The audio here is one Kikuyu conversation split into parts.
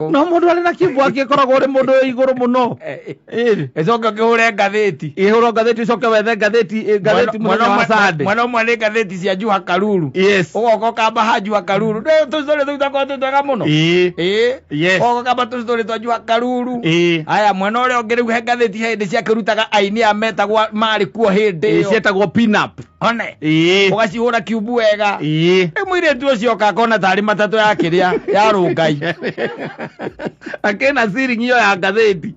No mũndũ arĩ na kiumbu angĩkoragwo ũrĩ mũndũ wĩ igũrũ mũno. Ĩĩ. Ĩcoke ũkĩhũre ngathĩti. Ĩhũrwo ngathĩti ũcoke wethe ngathĩti ngathĩti mũthenya wa Sunday. Mwena ũmwe nĩ ngathĩti cia Juha Karuru. Yes. Ũgoka ũkamba ha Juha Karuru. Tũcitũrĩ tũu twakorwo twĩ twega mũno. Ĩĩ. Ĩĩ. Yes. Ũgoka ũkamba tũcitũrĩ twa Juha Karuru. Ĩĩ. Aya mwena ũrĩa ũngĩ rĩu he ngathĩti he hĩndĩ ciakĩrutaga aini aya metagwo marĩ kuo hĩndĩ Ĩĩ, ĩyo. cietagwo pin up. One. Ĩĩ. Ũgacihũra kiumbu wega. Ĩĩ. Rĩu mũirĩtu ũcio oka akona tarĩ matatũ ya kĩrĩa ya rũngai. Akĩna ciringi ĩyo ya ngathĩti.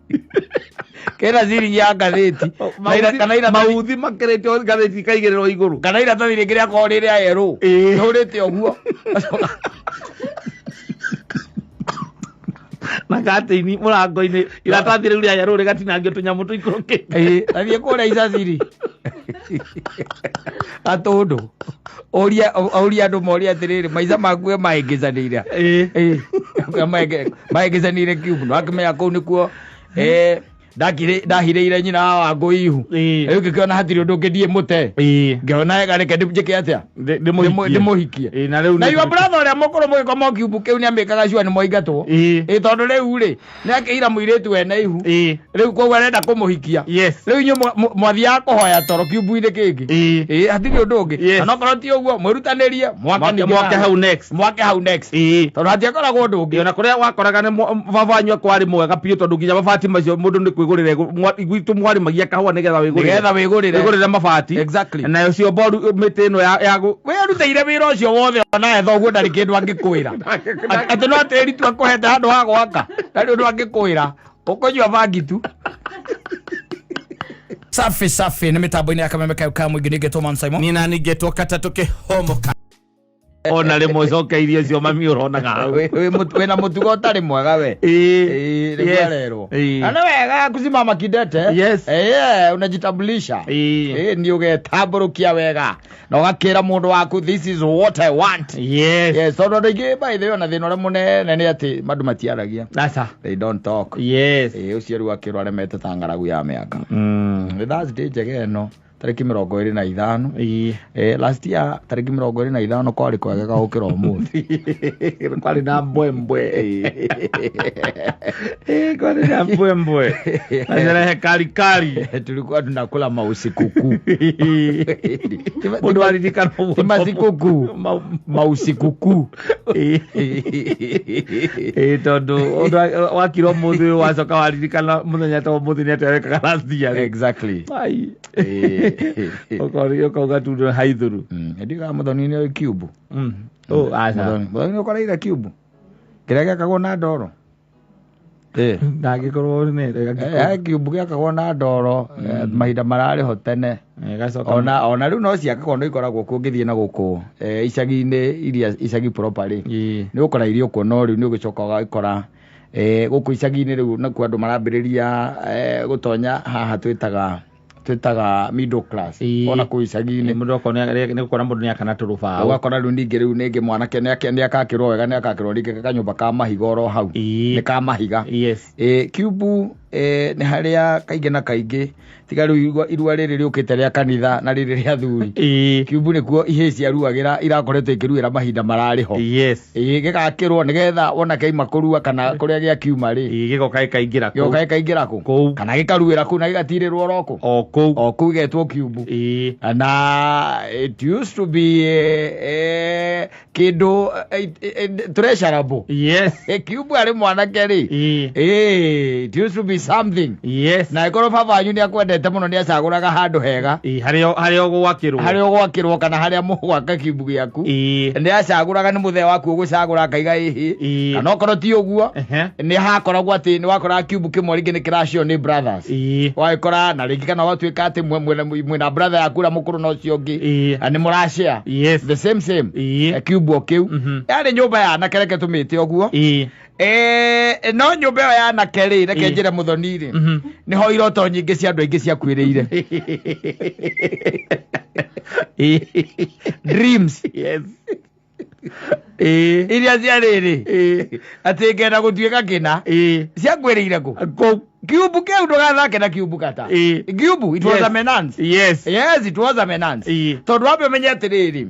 Kĩna ciringi ya ngathĩti. Na ira- kana iratathi- Mauthi makĩrĩtio ngathĩti ikaigĩrĩrwo igũrũ. kana iratathi rĩngĩ rĩakorwo rĩ rĩa yerũ. Ĩĩ. Ihũrĩte ũguo. Na katĩini mũrango-inĩ iratathi rĩu rĩa yerũ rĩgatinangio tũnyamũ tũikũrũkĩte. Ĩĩ, tathiĩ kũrĩa icaciri gatũndũ ũrie ũrie andũ morie atĩrĩrĩ maica maku we mahĩngĩcanĩire Ĩĩ. Ĩĩ, mahĩngĩcanĩire kiumbu no akĩmenya kũu nĩkuo eh, ndahirĩire nyina wa wangũ ihu Ĩĩ. rĩu ngĩkĩona hatirĩ ũndũ ũngĩ ndiĩ mũte Ĩĩ. ngĩona wega reke njĩke atĩa Ndĩmũhikie. ndĩmũhikie Ĩĩ, na rĩu na nĩ- your brother ũrĩa mũkũrũ mũgĩkoma o kiumbu kĩu nĩamĩkaga cua nĩ mwaingatwo Ĩĩ. Ĩĩ, tondũ rĩu rĩ nĩakĩira mũirĩtu wene ihu Ĩĩ. rĩu koguo arenda kũmũhikia Yes. rĩu inyuĩ mwathiaga kũhoya toro kiumbu-inĩ kĩngĩ Ĩĩ. Ĩĩ, hatirĩ ũndũ ũngĩ Yes. na okorwo ti ũguo mwĩrutanĩrie mwake ningĩ Mwake hau next. mwake hau next Ĩĩ. tondũ hatiakoragwo ũndũ ũngĩ ona kũrĩa wakoraga nĩ baba wanyu kwarĩ mwega biũ tondũ nginya mabati macio mũndũ nĩ kwĩgũrĩra gwitũ mwarĩmagia kahũa nĩgetha wĩgũrĩre nĩgetha wĩgũrĩre wĩgũrĩre mabati. Exactly. Nayo cio mboru mĩtĩ ĩno ya wĩrutĩire wĩra ũcio wothe onawe thoguo ndarĩ kĩndũ angĩkwĩra atĩ no tĩri tu akũhete handũ ha gwaka ndarĩ ũndũ angĩkwĩra ũkũnyua bangi tu. Safi safi nĩ mĩtambo-inĩ ya kameme kayo ka mũingĩ ningĩ Thomas Simon. Nina ningĩtwo katatũ kĩhomoka. Ona rĩmwe ũcokeirie ũcio mami ũronaga hau. Wĩna mũtugo ũtarĩ mwega we. Ĩĩ. Ĩĩ, nĩguo Yes. arerwo. Ĩĩ. Na nĩ wega kusimama kidete. Yes. Ĩĩ, unajitambulisha. Ĩĩ. Ĩĩ, nĩ ũgetambũrũkia wega na ũgakĩra mũndũ waku this is what I want. Yes. Yes, tondũ andũ aingĩ by the way ona thĩna ũrĩa mũnene nĩ atĩ andũ matiaragia. Aca. They don't talk. Yes. Ĩĩ, ũcio rĩu akĩrwo aremete ta ng'aragu ya mĩaka. Nĩ Thursday njega ĩno tarĩki 25. Ĩĩ. Last year tarĩki 25 kwarĩ kwegega gũkĩra ũmũthĩ. Kwarĩ na mbwembwe. Ĩĩ, kwarĩ na mbwembwe. Na sherehe kali kali. Tulikuwa tunakula mausikukuu. Mũndũ aririkana ũguo. Ti masikukuu, mausikukuu. Ĩĩ, tondũ ũndũ wakira ũmũthĩ ũyũ wacoka waririkana mũthenya ta ũmũthĩ nĩ atĩa wekaga last year. Exactly. Ai. Ĩĩ. Ũkauga tu nĩ haithũru. Ndiga mũthoni nĩ oĩ kiumbu. Oh, aca. Mũthoni nĩ ũkoreire kiumbu kĩrĩa gĩakagwo na ndoro. Ĩĩ. Ndangĩkorwo nĩ Kiumbu gĩakagwo na ndoro mahinda mararĩ ho tene. Gacoka Ona rĩu no ciakagwo no ikoragwo kuo ũngĩthiĩ na gũkũ icagi-inĩ iria icagi proper rĩ Ĩĩ. nĩ ũgũkora irio kuo no rĩu nĩ ũgĩcoka ũgakora gũkũ icagi-inĩ rĩu nakuo andũ marambĩrĩria gũtonya haha twĩtaga middle class. Ĩĩ. Ona kũu icagi-inĩ Mũndũ okorwo nĩ gũkora mũndũ nĩ akana tũrũbaũ. Ũgakora rĩu ningĩ rĩu ningĩ mwanake nĩ akakĩrwo wega nĩ akakĩrwo rĩngĩ kanyũmba ka mahiga oro hau. Ĩĩ. Nĩ ka mahiga. Yes. Kiumbu nĩ harĩa kaingĩ na kaingĩ tiga rĩu irua rĩrĩ rĩũkĩte rĩa kanitha na rĩrĩ rĩa thuri. Ĩĩ. Kiumbu nĩkuo ihĩĩ ciaruagĩra irakoretwo ikĩruĩra mahinda mararĩ ho. Yes. Ĩĩ, gĩgakĩrwo nĩgetha wona kĩaima kũrua kana kũrĩa gĩakiuma rĩ. Ĩĩ, gĩgoka gĩkaingĩra kũu. Gĩgoka gĩkaingĩra kũ? Kũu. Kana gĩkaruĩra kũu na gĩgatirĩrwo oro kũ? O kũu. O kũu gĩgetwo kiumbu. Ĩĩ. Na it used to be kĩndũ treasurable. Yes. Kiumbu arĩ mwanake rĩ. Ĩĩ. It used to be something. Yes. Na ĩkorwo baba wanyu nĩ akwendete mũno nĩ acagũraga handũ hega. Ĩĩ, harĩa ũgwakĩrwo. Harĩa ũgwakĩrwo kana harĩa mũgwaka kiumbu gĩaku. Ĩĩ. Nĩ acagũraga nĩ mũthee waku ũgũcagũra akaiga ĩhĩ. Ĩĩ. Kana okorwo ti ũguo Ehe. nĩ hakoragwo atĩ nĩ wakoraga kiumbu kĩmwe rĩngĩ nĩ kĩracio nĩ brothers. Ĩĩ. Wagĩkora na rĩngĩ kana watuĩka atĩ mwĩna brother yaku ũrĩa mũkũrũ na ũcio ũngĩ. Ĩĩ. Na nĩ mũrashare. Yes. The same same. Ĩĩ. Kiumbu o kĩu. Yarĩ nyũmba ya anake reke tũmĩte ũguo. Ĩĩ. No nyũmba ĩyo ya anake rĩ reke Ĩĩ. njĩre mũthoni rĩ nĩho iroto nyingĩ cia andũ aingĩ ciakuĩrĩire. Dreams. Yes. Ĩĩ. Iria cia rĩrĩ. Ĩĩ. Atĩ ngenda gũtuĩka kĩna. Ĩĩ. Ciakuĩrĩire kũ? Kũu. Kiumbu kĩu ndũgathake na kiumbu kata. Ĩĩ. Kiumbu it was Yes. a menace. Yes. Yes, it was a menace. Ĩĩ. Tondũ wambe ũmenye atĩrĩrĩ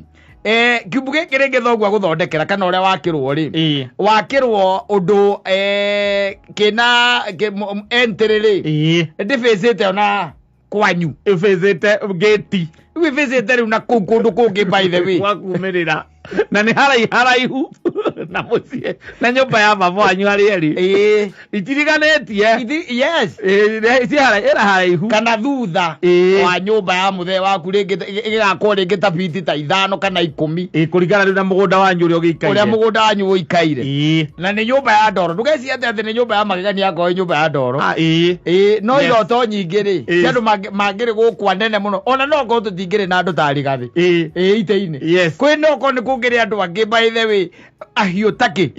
Kiumbu gĩkĩ rĩngĩ thoguo agũthondekera kana ũrĩa wakĩrwo rĩ wakĩrwo ũndũ kĩna entry rĩ ndĩbĩcĩte ona kwanyu ĩbĩcĩte gate rĩu ĩbĩcĩte rĩu na kũu kũndũ kũngĩ by the way gwakumĩrĩra na nĩ haraihu na mũciĩ na nyũmba ya baba wanyu harĩa ĩrĩ itiriganĩtie yes ĩra haraihu kana thutha wa nyũmba ya mũthee waku rĩngĩ ĩgakwo rĩngĩ ta biti ta 5 kana 10 kũringana rĩu na mũgũnda wanyu ũrĩa ũgĩikaire ũrĩa mũgũnda wanyu ũikaire na nĩ nyũmba ya ndoro ndũgecirie atĩ nĩ nyũmba ya magegania akorwo nĩ nyũmba ya ndoro no iroto nyingĩ rĩ cia andũ mangĩrĩ gũkũ anene mũno ona no okorwo tũtingĩrĩ na andũ ta Rigathĩ itĩ-inĩ kwĩ no okorwo nĩ kũngĩrĩ andũ angĩ by the way ahiũ takĩ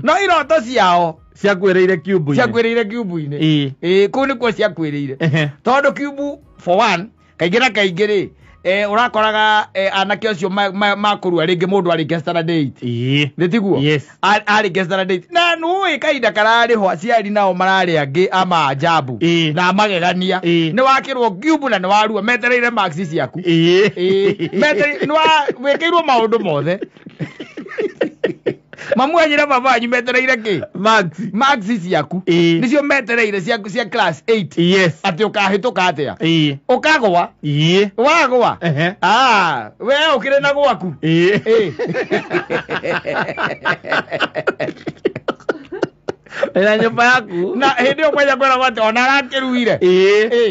no iroto ciao ciakuĩrĩire kiumbu-inĩ ciakuĩrĩire kiumbu-inĩ kũu nĩkuo ciakuĩrĩire tondũ kiumbu for one kaingĩ na kaingĩ rĩ ũrakoraga anake acio makũrua rĩngĩ mũndũ arĩkia standard 8 nĩ tiguo arĩkia standard 8 na nĩũĩ kahinda kararĩho aciari nao mararĩ angĩ a maajabu na magegania nĩ wakĩrwo kiumbu na nĩ warua metereire marks ciaku wĩkĩirwo maũndũ mothe mamu anyira baba wanyu metereire kĩ marks ciaku nĩcio metereire cia class 8 yes atĩ ũkahĩtũka atĩa ũkagwa wagwa we ũkĩrĩ na gwaku na nyũmba yaku na hĩndĩ ĩyo kwanja kwĩragwo atĩ ona arakĩruire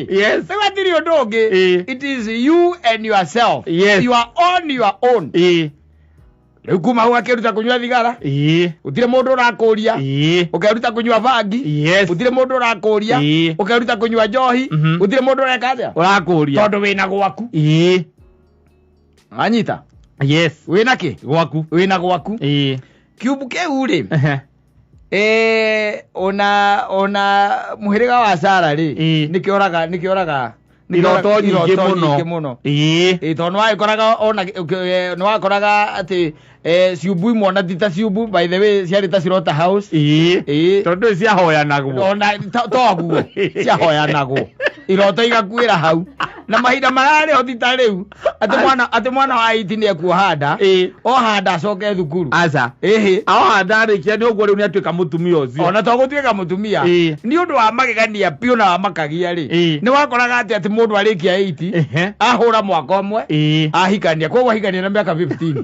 yes rĩu hatirĩ ũndũ ũngĩ it is you and yourself yes you are on your own rĩu kuma hau akĩruta kũnyua thigara gũtirĩ mũndũ ũrakũria ũkeruta kũnyua bangi gũtirĩ mũndũ ũrakũria ũkeruta kũnyua njohi gũtirĩ mũndũ ũreka atĩa ũrakũria tondũ wĩna gwaku anyita yes wĩna kĩ gwaku wĩna gwaku kiumbu kĩu rĩ ona mũhĩrĩga wa Sara rĩ nĩkĩoraga nĩkĩoraga iroto nyingĩ mũno tondũ nĩwagĩkoraga ona nĩwakoraga atĩ ciumbu imwe ona ti ta ciumbu by the way ciarĩ ta Slaughter House tondũ ciahoyanagwo ona toguo ciahoyanagwo iroto igakuĩra hau na mahinda mararĩ ho ti ta rĩu atĩ mwana wa 8 nĩ ekuoha nda oha nda acoke thukuru aca ĩhĩ oha nda arĩkia nĩ ũguo rĩu nĩ atuĩka mũtumia ũcio ona to gũtuĩka mũtumia nĩ ũndũ wa magegania biũ na wa makagia rĩ nĩ wakoraga atĩ mũndũ arĩkia 8 ahũra mwaka ũmwe ahikania koguo ahikania na mĩaka 15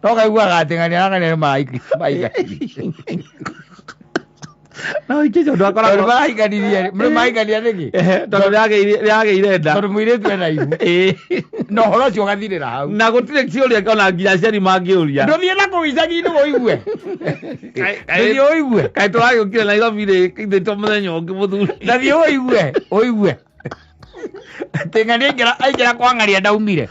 no kaiguaga atĩ ng'ania na ng'ania nĩ maraikania no ikĩcio ũndũ akoragwo marahiganirie marahikania nĩkĩ tondũ nĩagĩire nda tondũ mũirĩtu ena ihu na ũhoro ũcio ũgathirĩra hau na gũtirĩ ciũria ona nginya aciari mangĩũria ndũthiĩ na kũu icagi-inĩ ũigue ndũthiĩ ũigue kaĩ tũragĩũkire Nairobi rĩ ithe to mũthenya ũngĩ mũthuri ndathiĩ ũigue ũigue atĩ ng'ania aingĩra kwa ng'ania ndaumire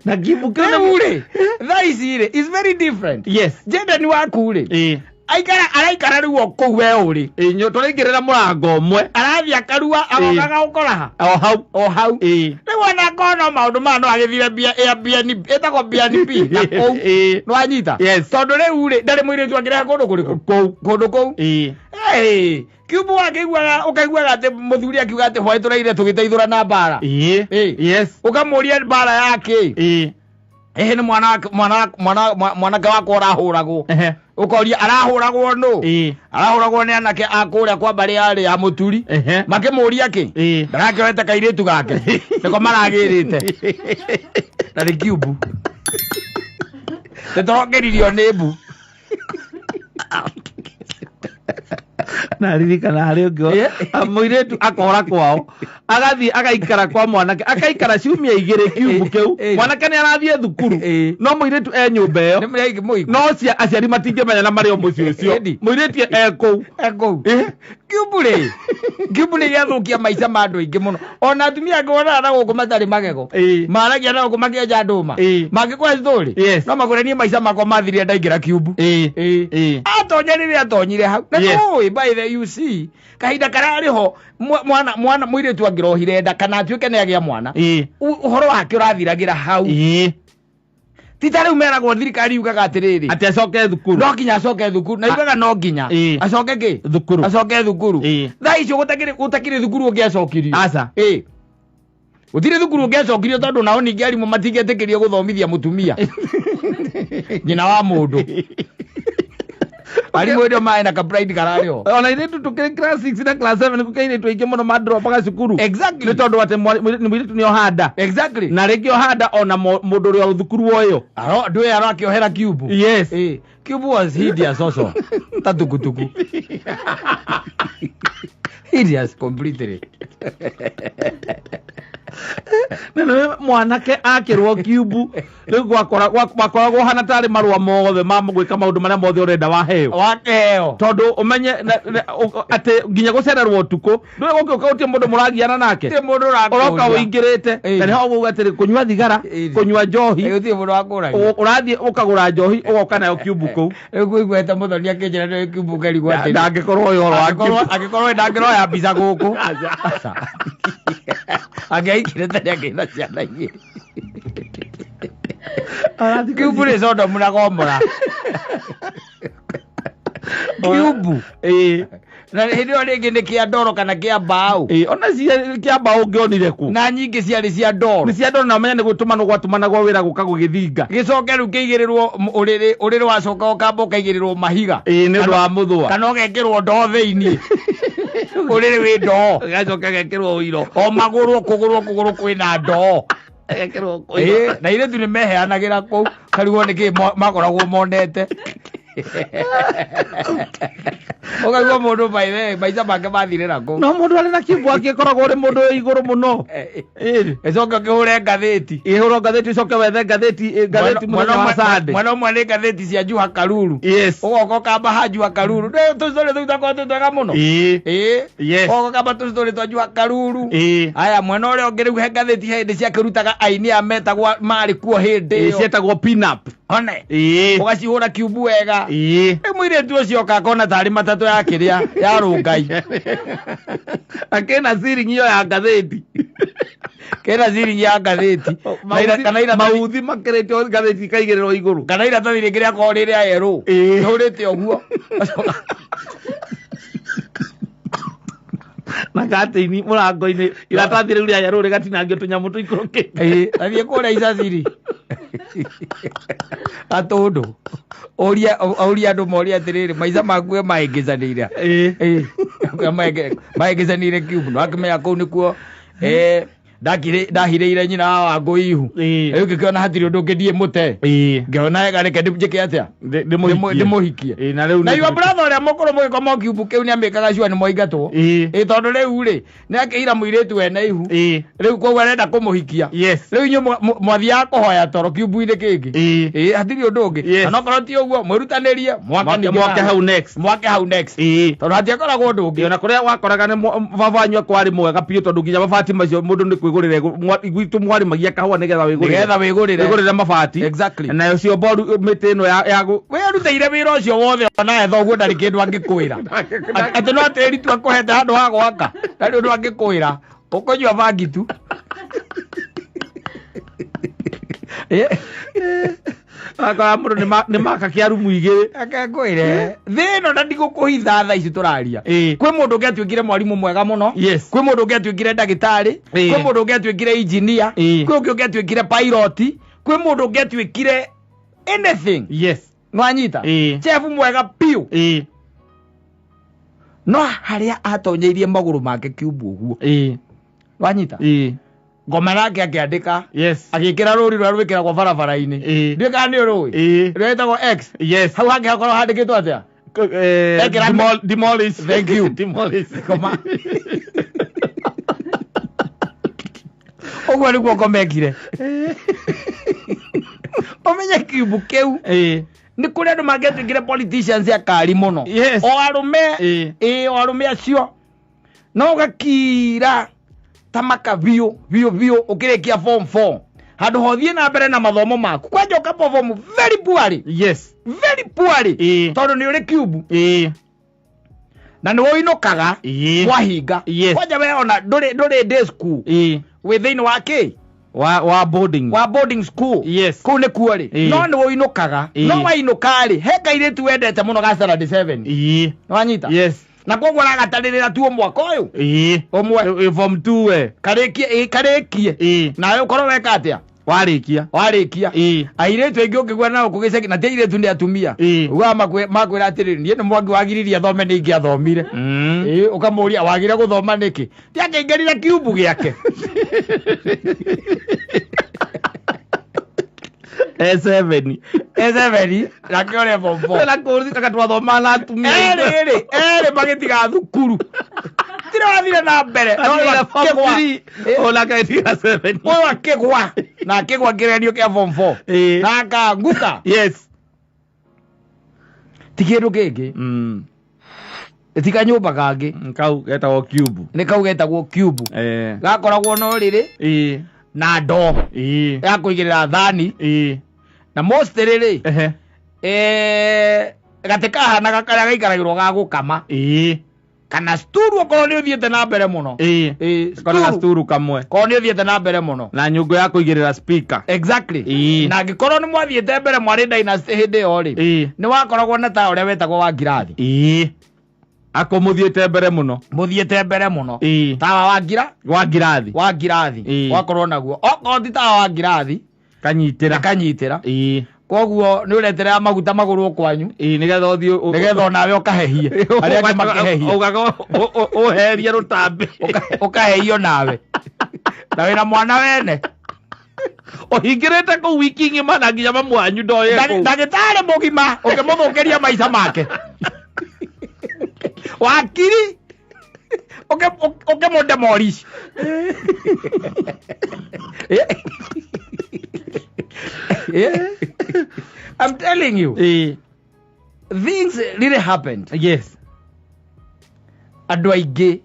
na kiumbu kĩu rĩu rĩ thaa ici rĩ is very different yes Jendani waku rĩ aikara rĩu o kũu we ũrĩ tũraingĩrĩra mũrango ũmwe arathiĩ akarua agokaga gũkoraha o hau o hau rĩu ona akorwo no maũndũ maya no agĩthire Airbnb ĩtagwo BNB na kũu nĩwanyita tondũ rĩu rĩ ndarĩ mũirĩtu angĩrehe kũndũ kũrĩkũ kũndũ kũu kiumbu wakĩiguaga ũkaiguaga atĩ mũthuri akiuga atĩ hwaĩ tũraire tũgĩteithũra na mbara yes ũkamũria mbara yakĩ ĩhĩ nĩ mwanake wakwa ũrahũragwo ũkoria arahũragwo nũ arahũragwo nĩ anake a kũrĩa kwa mbarĩ yarĩ ya mũturi makĩmũria kĩ ndarakĩoete kairĩtu gake nĩko maragĩrĩte na nĩ kiumbu nĩtũrongeririo nĩ mbu na ririkana harĩ ũngĩ mũirĩtu akora kwao agathiĩ agaikara kwa mwanake akaikara ciumia igĩrĩ kiumbu kĩu mwanake nĩ arathiĩ thukuru no mũirĩtu e nyũmba ĩyo no aciari matingĩmenya na marĩ o mũciĩ ũcio mũirĩtu e kũu kiumbu rĩ kiumbu nĩ gĩathũkia maica ma andũ aingĩ mũno ona atumia angĩ wonaga na gũkũ matarĩ magego maragia na gũkũ makĩenja ndũma mangĩkũhe story no makwĩre niĩ maica makwa mathirire ndaingĩra kiumbu atonya rĩrĩa atonyire hau na nĩũĩ by the you see kahinda kararĩ ho mwana mũirĩtu angĩrohire nda kana atuĩke nĩ agĩa mwana ũhoro wake ũrathiragĩra hau Ti ta rĩu meragwo thirikari yugaga atĩrĩrĩ, atĩ acoke thukuru. No nginya acoke thukuru, na yugaga no nginya acoke kĩ? Thukuru. Acoke thukuru. Thaa icio gũtakĩrĩ thukuru ũngĩacokirio. Aca. Gũtirĩ thukuru ũngĩacokirio, tondũ nao ningĩ arimũ matingĩetĩkĩrio gũthomithia mũtumia nyina wa mũndũ. Arimũ ĩrĩa maĩ na kapride kararĩ ho. Ona ithuĩ tũkĩrĩ class 6 na class 7 gũkĩrĩ airĩtu aingĩ mũno mandropaga cukuru. Exactly. Nĩ tondũ atĩ mũirĩtu nĩ ohanda. Exactly. Na rĩngĩ ohanda ona mũndũ ũrĩa thukuru ũyũ. Aro ndũĩ arakĩohera kiubu. Yes. Kiubu was hideous also. Ta tukutuku. Hideous completely. Na nĩwe mwanake akĩrwo kiubu rĩu gwakoragwo hana tarĩ marũa mothe ma gwĩka maũndũ marĩa mothe ũrenda waheo. Wakeo. Tondũ ũmenye atĩ nginya gũcererwo ũtukũ ndũĩ gũkĩũka gũtirĩ mũndũ mũragiana nake. Gũtirĩ mũndũ ũrakũria. Ũroka ũingĩrĩte. Na nĩho ũgauga atĩrĩ kũnyua thigara, kũnyua njohi. Gũtirĩ mũndũ wakũragia. Ũrathiĩ ũkagũra njohi ũgoka nayo kiubu kũu. Rĩu kũiguĩte mũthoni akĩnjĩra nĩ kiubu ngarigwo atĩrĩ. Ndangĩkorwo ũyũ ũhoro wa kiubu. Angĩkorwo ndangĩroya mbica gũkũ. Aca. Angĩaikire tene akĩina ciana igĩrĩ. Kiubu nĩ Sodomu na Gomora. Kiubu. Na hĩndĩ ĩyo rĩngĩ nĩ kĩa ndoro kana kĩa mbaũ. Ona kĩa mbaũ ũngĩonire kũ? Na nyingĩ ciarĩ cia ndoro. Nĩ cia ndoro, na ũmenye nĩ gũtũmanwo gwatũmanagwo wĩra gũka gũgĩthinga. Gĩcoke rĩu kĩigĩrĩrwo ũrĩrĩ, ũrĩrĩ wacoka ũkamba ũkaigĩrĩrwo mahiga. Nĩ ũndũ wa mũthũa. Kana ũgekĩrwo ndoo thĩinĩ. Ũrĩrĩ wĩ ndoo. Ũgacoka ũgekĩrwo ũiro. O magũrũ, kũgũrũ, kũgũrũ kwĩna ndoo. Ũgekĩrwo ũiro. Na airĩtu nĩ meheanagĩra kũu, karigwo nĩ kĩ makoragwo monete. Ũkaigua mũndũ by the way, maica make mathirĩra kũu. No mũndũ arĩ na kiugo angĩkoragwo ũrĩ mũndũ wĩ igũrũ mũno. Ĩcoke ũkĩhũre ngathĩti. Ĩhũrwo ngathĩti, ũcoke wethe ngathĩti mũthenya wa Sunday. Mwena ũmwe nĩ ngathĩti cia Juha Karuru. Yes. Ũgoka ũkamba ha Juha Karuru. Nĩ tũcori tũu twakorwo twĩ twega mũno. Yes. Ũgoka ũkamba tũcori twa Juha Karuru. Aya, mwena ũrĩa ũngĩ rĩu he ngathĩti hĩndĩ ciakĩrutaga aini aya metagwo marĩ kuo hĩndĩ ĩyo. Cietagwo pin-up. One. Ũgacihũra kiumbu wega. Rĩu mũirĩtu ũcio oka akona tarĩ matatũ ya kĩrĩa ya rũngai. Akĩna ciringi ĩyo ya ngathĩti. Kĩna ciringi ya ngathĩti. Na kana iratathi Mauthi makĩrĩtio ngathĩti ikaigĩrĩrwo igũrũ. Kana iratathi rĩngĩ rĩakorwo rĩ rĩa yerũ. Rĩhũrĩte ũguo. Na katĩini mũrango-inĩ iratathi rĩu rĩa yerũ rĩgatinangio tũnyamũ tũikũrũkĩte. Athiĩ kũrĩa icaciri. Atũndũ. Ũrie andũ morie atĩrĩrĩ, maica maku maĩngĩcanĩire. Maĩngĩcanĩire kiubu. No akĩmenya kũu nĩkuo, ndahirĩire nyina wa Wangũi ihu. Rĩu ngĩkĩona hatirĩ ũndũ ũngĩ ndiĩ mũte. Ngĩona wega reke njĩke atĩa? Ndĩmũhikie. Na rĩu Na nĩ your brother ũrĩa mũkũrũ mũgĩkoma o kiumbu kĩu nĩamĩkaga sure nĩ mwaingatwo. Tondũ rĩu rĩ, nĩ akĩira mũirĩtu wene ihu. Rĩu koguo arenda kũmũhikia. Yes. Rĩu inyuĩ mwathiaga kũhoya toro kiumbu-inĩ kĩngĩ. Hatirĩ ũndũ ũngĩ. Na okorwo ti ũguo, mwĩrutanĩrie, mwake ningĩ Mwake hau. hau next. Mwake hau next. Tondũ hatiakoragwo ũndũ ũngĩ. Ona kũrĩa wakoraga nĩ baba wanyu akwarĩ mwega biũ, tondũ nginya mabati macio mũndũ nĩ kwĩgũrĩra gwitũ mwarimagia kahũa nĩgetha wĩgũrĩre. Nĩgetha wĩgũrĩre. Wĩgũrĩre mabati. Exactly. Nayo cio mboru mĩtĩ ĩno ya Wĩrutĩire wĩra ũcio wothe ona thoguo ndarĩ kĩndũ angĩkwĩra. Atĩ no tĩri tu akũhete handũ ha gwaka. Ndarĩ ũndũ angĩkwĩra. Ũkũnyua bangi tu. Akora mũndũ nĩ maka kĩa rumu igĩrĩ. Reke ngwĩre, thĩ ĩno na ndigũkũhitha thaa ici tũraria. Kwĩ mũndũ ũngĩ atuĩkire mwarimũ mwega mũno. Yes. Kwĩ mũndũ ũngĩ atuĩkire ndagĩtarĩ. Kwĩ mũndũ ũngĩ atuĩkire engineer. Kwĩ ũngĩ ũngĩ atuĩkire pilot. Kwĩ mũndũ ũngĩ atuĩkire anything. Yes. Nwanyita? Chef mwega biũ. No harĩa atonyeirie magũrũ make kiumbu ũguo. Nwanyita? Ngoma nake akĩandĩka. Yes. Agĩkĩra rũri rũrĩa rwĩkĩragwo barabara-inĩ. Ndiũĩ kana nĩ ũrũĩ. Rũrĩa rwĩtagwo X. Yes. Hau hangĩ hakorwo handĩkĩtwo atĩa? Ekĩra Demolish. Thank you. Demolish. Ngoma. Ũguo nĩguo ngoma ekire. Ũmenye kiumbu kĩu. Nĩ kũrĩ andũ mangĩatuĩkire politicians akari mũno. Yes. O arũme. O arũme acio. No ũgakira ta maka biũ, biũ, biũ, ũkĩrĩkia form 4. Handũ ha ũthiĩ na mbere na mathomo maku. Kwanja ũka perform very poorly. Yes. Very poorly. Tondũ nĩ ũrĩ kiumbu. Na nĩ ũinũkaga mwahinga. Yes. Kwanja we ona ndũrĩ day school. Wĩ thĩinĩ wa kĩ? Wa boarding. Wa boarding school. Yes. Kũu nĩkuo rĩ. No nĩ ũinũkaga. No wainũka rĩ, he kairĩtu wendete mũno ga standard 7. Ĩĩ. Nĩwanyita? Yes. Na koguo aragatarĩrĩra tu mwaka ũyũ. Ĩĩ. Ũmwe. Form 2 we. Karĩkie, karĩkie. Ĩĩ. Nawe ũkorwo weka atĩa? Warĩkia. Warĩkia. Ĩĩ. Airĩtu aingĩ ũngĩgua nao kũ gĩcagi, na ti airĩtu nĩ atumia. Ĩĩ. Ugaga makwĩra atĩrĩrĩ, niĩ nĩ mwangi wagiririe thome nĩ ingĩathomire. Ĩĩ, ũkamũria wagire gũthoma nĩkĩ? Ti akĩingĩrire kiumbu gĩake. E7. E7 nake ũrĩa form 4. Na kũririkana twathoma na atumia. Erĩ rĩ, erĩ magĩtiga thukuru. Tira wathire na mbere. No Athire form akĩgwa. 3. Ona akatiga 7. Ũyũ akĩgwa. Na akĩgwa kĩgerio kĩa form 4. Ĩĩ. Na akanguka. Yes. Ti kĩndũ kĩngĩ. Ti kanyũmba kangĩ. Kau getagwo cube. Nĩ kau getagwo cube. Gakoragwo na ũrĩrĩ. Ĩĩ. Na ndoo. Ĩĩ. Ya kũigĩrĩra thani. Ĩĩ. Na mostly rĩ. Ehe. Gatĩ kahanaga karĩa gaikaragĩrwo ga gũkama. Ĩĩ. Kana sturu okorwo nĩ ũthiĩte na mbere mũno. Ĩĩ. Ĩĩ, Kona sturu. sturu kamwe. Korwo nĩ ũthiĩte na mbere mũno. Na nyũngũ ya kũigĩrĩra speaker. Exactly. Ĩĩ. Na angĩkorwo nĩ mwathiĩte mbere mwarĩ dynasty hĩndĩ ĩyo rĩ. Ĩĩ. Nĩ wakoragwo na ta ũrĩa wetagwo wa ngirathi. Ĩĩ. Ako mũthiĩte mbere mũno. Mũthiĩte mbere mũno. Ĩĩ. Tawa wa ngira? Wa ngirathi. Wa ngirathi. Ĩĩ. Wakorwo naguo. Okorwo ti tawa wa ngirathi. Kanyitĩra. Kanyitĩra. Ĩĩ. Koguo nĩ ũreterera maguta magũrwo kwanyu. Ĩĩ, nĩgetha ũthiĩ Nĩgetha onawe ũkahehie. Arĩa angĩ makĩhehie. Ugaga ũherie rũtambi. Ũkahehio nawe. Na wĩna mwana wene. Ũhingĩrĩte kũu wiki ng'ima na nginya mamu wanyu ndoye kũu. Ndagĩtarĩ mũgima ũkĩmũthũkĩria maica make. Wakiri ũkĩmũdemolish. I'm telling you. Things really happened. Yes. Andũ aingĩ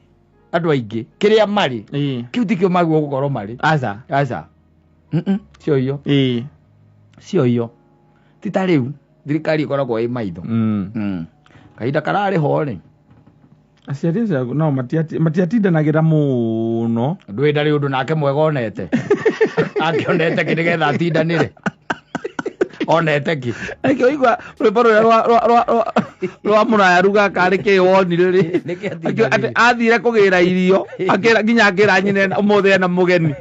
kĩrĩa marĩ kĩu tikĩo magĩrĩirwo gũkorwo marĩ. Aca. Aca. Cio iyo. Cio iyo. Ti ta rĩu thirikari ĩkoragwo ĩ maitho. Kahinda kararĩ ho rĩ. Aciari acio no matiatindanagĩra mũno. Ndũĩ ndarĩ ũndũ nake mwega onete. Angĩonete kĩ nĩgetha atindanĩre. Onete kĩ. Eke ũigua rwĩmbo rũrĩa rwa mũraya ruga karĩ kĩ wonire rĩ. Nĩkĩ atindanĩire? Athire kũgĩra irio, akĩra nginya akĩra nyina ũmũthĩ ena mũgeni.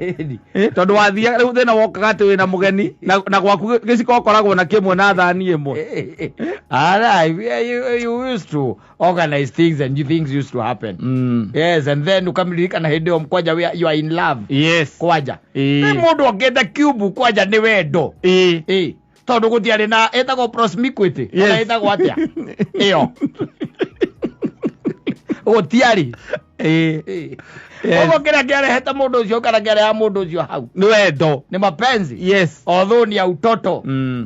Tondũ wathiaga rĩu thĩna wokaga atĩ wĩna mũgeni na gwaku gĩciko ũkoragwo na kĩmwe na thani ĩmwe. All right, you used to organize things and things used to happen. Yes, and then ukamririkana hĩndĩ ĩyo kwanja you are in love. Yes. Kwanja. Nĩ mũndũ okĩte cube kwanja nĩ wendo. Ĩĩ. Tondũ gũtiarĩ na ĩtagwo promiscuity. Yes. Ona ĩtagwo atĩa? Ĩyo. Gũtiarĩ. Ĩĩ. Ũguo kĩrĩa kĩarehete mũndũ ũcio kana kĩareha mũndũ ũcio hau. Nĩ wendo. Nĩ mapenzi. Yes. Although ni ya utoto.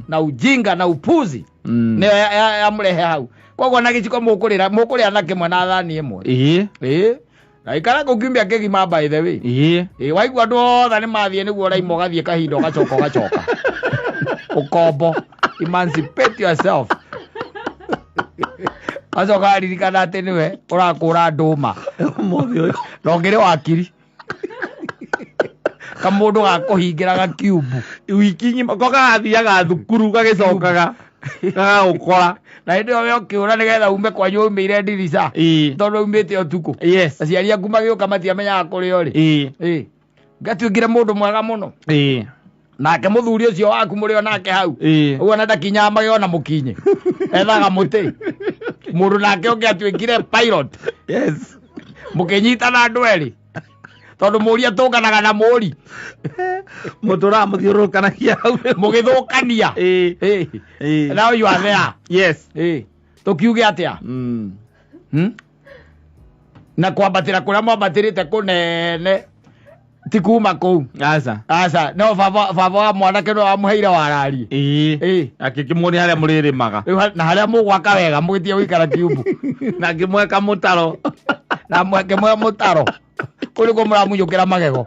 Na ujinga na upuzi. Nĩyo yamũrehe hau. Koguo na gĩciko mũkũrĩa na kĩmwe na thani ĩmwe. Ĩĩ. Ĩĩ. Na ikara kũu kiumia kĩgima by the way. Ĩĩ. Ĩĩ, waigua andũ othe nĩ mathiĩ nĩguo ũraima ũgathiĩ kahinda ũgacoka ũgacoka. Ũkombo. Emancipate yourself. Acoka aririkana atĩ nĩwe ũrakũra ndũma. Ũmũthĩ ũyũ. Na ũngĩrĩ wakiri. Kamũndũ gakũhingĩra gakiumbu. Wiki ng'ima ko gagathiaga thukuru gagĩcokaga. Gagagũkora. Na hĩndĩ ĩyo we ũkĩũra nĩgetha ume kwanyu umĩire ndirica. Tondũ umĩte ũtukũ. Yes. Aciari aku magĩũka matiamenyaga kũrĩa ũrĩ. Ĩĩ. Ngatuĩkire mũndũ mwega mũno. Ĩĩ. Nake mũthuri ũcio waku mũrĩ o nake hau. Ĩĩ. Ũguo na ndakinyaga magego na mũkinye. Ethaga mũtĩ. Mũndũ nake ũngĩ atuĩkire pilot. Yes. Mũkĩnyitana andũ erĩ. Tondũ mũri atũnganaga na mũri. Mũtũraga mũthiũrũrũkanagia hau. Mũgĩthũkania. Ĩĩ. Ĩĩ. Now you are there. Yes. Ĩĩ. Tũkiuge atĩa? Na kwambatĩra kũrĩa mwambatĩrĩte kũnene ti kuma kũu. Aca. Aca. No baba wa mwanake no wamũheire wararie. Ĩĩ. Ĩĩ. Akĩkĩmuonia harĩa mũrĩrĩmaga. Rĩu na harĩa mũgwaka wega mũgĩtige gũikara kiumbu. Na ngĩmweka mũtaro. Na ngĩmwe mũtaro. Kũu nĩkuo mũramunyũkĩra magego.